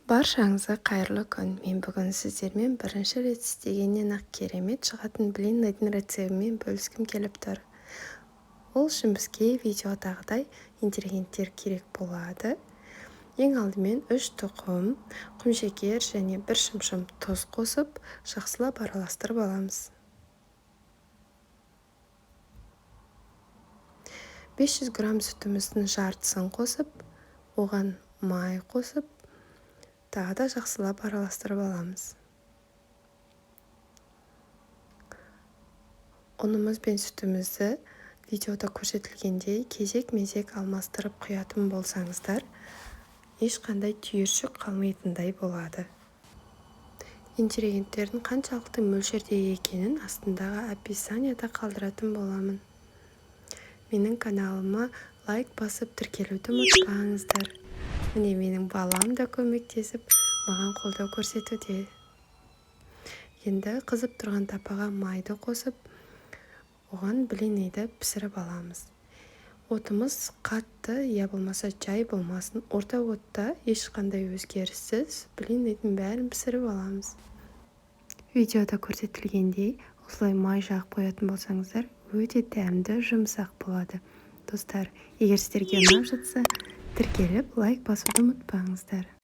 Баршаңызға қайырлы күн! Мен бүгін сіздермен бірінші рет істегеннен-ақ керемет шығатын блинныйдың рецебімен бөліскім келіп тұр. Ол үшін бізге видеодағыдай ингредиенттер керек болады. Ең алдымен 3 тұқым, құмшекер және 1 шымшым тұз қосып, жақсылап араластырып аламыз. 500 грамм сүтіміздің жартысын қосып, оған май қосып, тағы да жақсылап араластырып аламыз. Ұнымыз бен сүтімізді видеода көрсетілгендей кезек-мезек алмастырып құятын болсаңыздар, ешқандай түйіршік қалмайтындай болады. Ингредиенттердің қаншалықты мөлшерде екенін астындағы описанияда қалдыратын боламын. Менің каналыма лайк басып, тіркелуді ұмытпаңыздар. Міне, менің балам да көмектесіп, маған қолдау көрсетуде. Енді қызып тұрған тапаға майды қосып, оған блинныйды пісіріп аламыз. Отымыз қатты я болмаса жай болмасын, орта отта ешқандай өзгеріссіз блинныйдың бәрін пісіріп аламыз. Видеода көрсетілгендей осылай май жағып қоятын болсаңыздар, өте дәмді, жұмсақ болады. Достар, егер сіздерге ұнап жатса, тіркеліп, лайк басуды ұмытпаңыздар.